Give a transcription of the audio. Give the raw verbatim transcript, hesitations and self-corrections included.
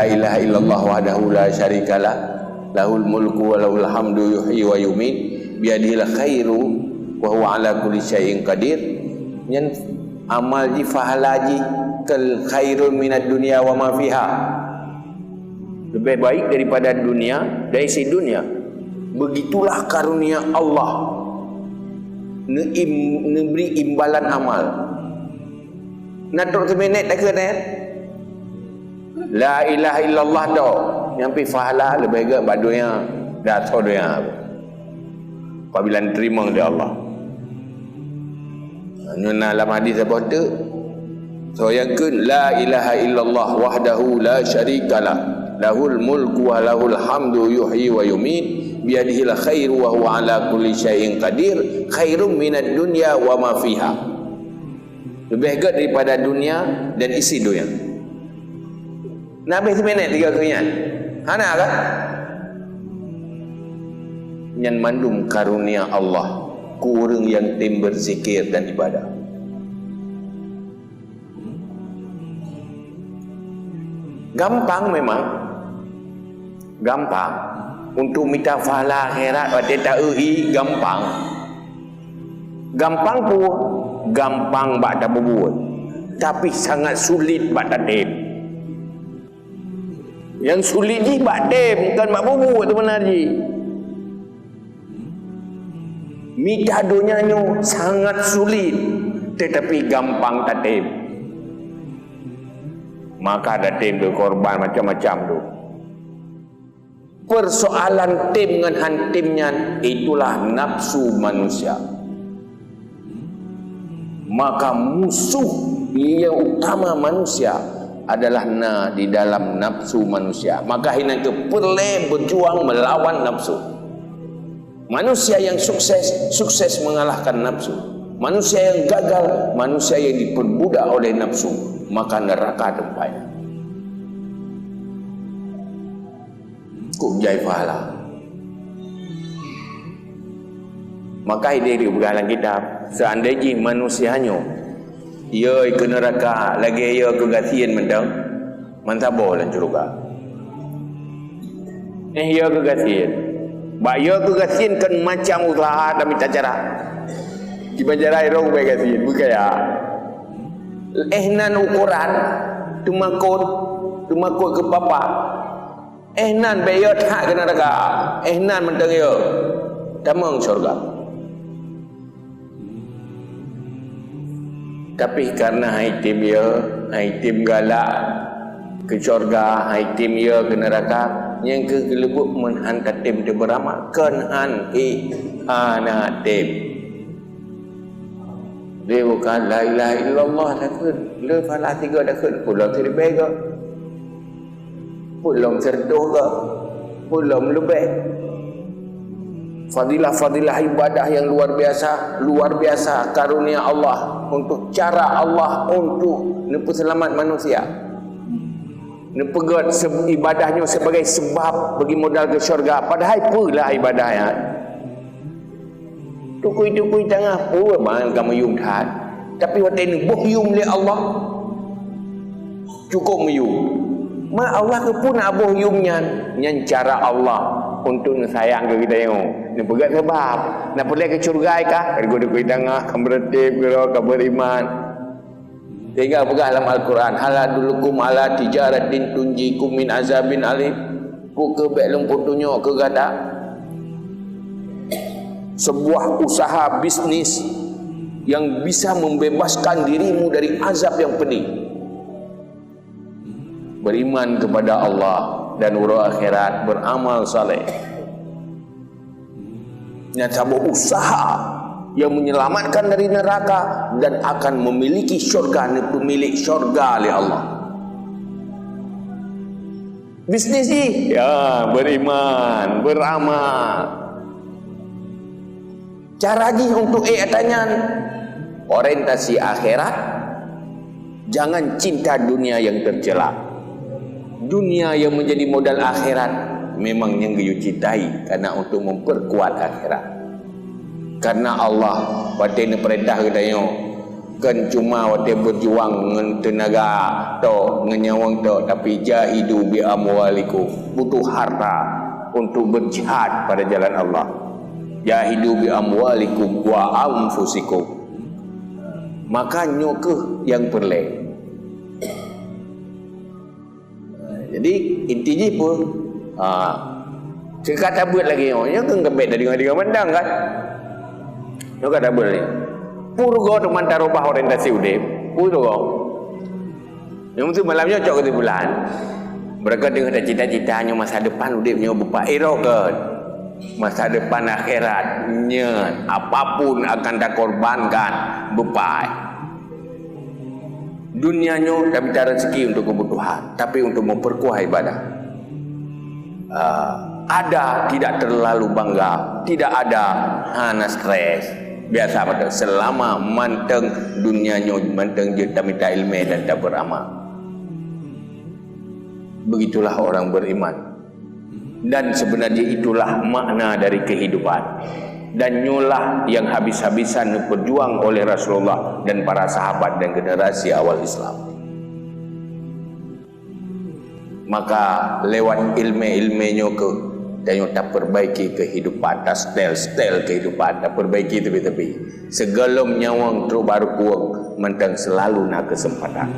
ilaha illallah wahdahu la syarikalah, lahul mulku wa lahul hamdu yuhyi wa yumiit, biyadihil khairu wa huwa ala kulli syai'in qadir. Nyan amal jih, pahala jih, kal khairun minad dunya wa ma fiha. Lebih baik daripada dunia dan isi dunia. Begitulah karunia Allah. Neuim-, neubri imbalan amal. Na trok teuminet takheun, eh? La ilaha illallah tok. Nyang pi pahala leubeh gét bak donya, dan asoe donya. Apabila diterima oleh Allah. Nyoe na lam hadis saboh teuk. Soe nyang kheun, "La ilaha illallah wahdahu la syarikalah, lahul mulku wa lahul hamdu yuhyi wa yumiit, biyadihil khairu wa huwa ala kulli syai'in qadir, khairum minad dunya wa ma fiha." Leubeh gét daripada dunia dan isi dunia. Na habéh siminét tiga keu nyan? Hana kan? Nyan mandum karunia Allah keu ureuëng nyang tem beuzikir dan ibadah. Gampang memang. Gampang. Untuk mita pahala akhirat watée ta-eu ié gampang. Gampang peue? Gampang bak tapubuet, tapi sangat sulit bak tatem. Nyang sulit jih bak tem, kon bak pubuet seubeuna jih. Mita donya nyoe sangat sulit, tetapi gampang tatem. Maka tatem tu korban macam-macam tu. Persoalan tem ngon han tem nyan, itulah nafsu manusia. Maka musuh yang utama manusia adalah na di dalam nafsu manusia. Maka hinan keuh peureulée berjuang melawan nafsu. Manusia yang sukses, sukses mengalahkan nafsu. Manusia yang gagal, manusia yang diperbudak oleh nafsu, maka neraka tempatnya. Kok jai pahala. Maka idéh dipeugah lam kitab, seandai jih manusia nyoe, yo keu neraka lagée yo keu gasien mantong, mantabo lam syeuruga. Eh, yo keu gasien. Bak yo keu gasien kan macam usaha dan mita cara. Kiban cara irong bai gasien, beukaya. Eh, nan ukoran, teumakot, teumakot keu papa. Eh nan bék yo that keu neuraka, eh nan mantong yo. Tamong syurga. Tapi karena hai tem yo, hai tem galak keu syurga, hai tem yo keu neuraka, nyang keu geuleubuet meuhan tatem teubeurama, kon han ék hana tem. Lé bukan la ilaha illallah takheun, le pahala tiga takheun, pulang siribèe ga. Peulom sireutoh ga, peulom leubeh. Fadilah-fadilah ibadah yang luar biasa, luar biasa karunia Allah untuk cara Allah untuk neupeuseulamat manusia. Neupeugét se-, ibadah nyoe sebagai sebab bagi modal keu syurga, padahai peue lah ibadah nyan? Tukui-tukui tangah peue ban ka meuyuem that. Tapi watèe neuboh yuem lé Allah, cukôp meuyuem. Ma Allah keupeue na boh yuem nyan? Nyan cara Allah untuk neusayang keu geutanyoe. Neupeugét sabab. Na peureulèe keu syurga ka? Ka tukui tangah, ka meureutéb, ka beuriman. Sehingga peugah lam Al-Quran, "Hal adullukum ala tijaratin tunjikum min azabin alim?" Peu kheueh bèk lôn peutunyok keu gata sebuah usaha bisnis yang bisa membebaskan dirimu dari azab yang pedih? Beriman kepada Allah dan uroe akhirat, beramal saleh. Nyata berusaha yang menyelamatkan dari neraka dan akan memiliki syurga, neupeumilek syurga lé Allah. Bisnis jih, ya, beriman, beramal. Cara jih untuk ék ata nyan, orientasi akhirat, jangan cinta dunia yang tercela. Dunia yang menjadi modal akhirat memang nyang geuyue cintai karena untuk memperkuat akhirat. Karena Allah watèe neupeurintah geutanyoe, Bukan cuma watée berjuang ngon teunaga tok, ngon nyawöng tok, tapi jahidu bi amwalikum. Butuh harta untuk berjihad pada jalan Allah. Jahidu bi amwalikum wa anfusikum. Maka nyoe keuh nyang peureulée. Jadi inti jih pun, ha, ceukat tabeuet lagi nyoe, nyoe kan kebet dari dengan mandang kan. Nyoe kan tabeuet lagi. Purgo teman tarubah orientasi udeb, purgo. Yang mesti malam nyoe cok kesimpulan. Mereka dengan cita-cita nyoe masa depan udeb nyoe bepak irok kan. Masa depan akhirat nyan apapun akan dikorbankan bepai. Dunia nyoe tabita rezeki untuk kebutuhan, tapi untuk memperkuat ibadah. Ah, ada tidak terlalu bangga, tidak ada hana stres. Biasa betul. Selama manteng dunia nyoe manteng jeuet tamita ilmu dan tak beramal. Begitulah orang beriman. Dan sebenarnya itulah makna dari kehidupan. Dan nyolah yang habis-habisan diperjuang oleh Rasulullah dan para sahabat dan generasi awal Islam. Maka lewat ilmu-ilmu nyoe ke, dan nyoe taperbaiki kehidupan, ta style-style kehidupan, taperbaiki tepi-tepi. Segalom nyawöng trok barukueng, mantang selalu na kesempatan.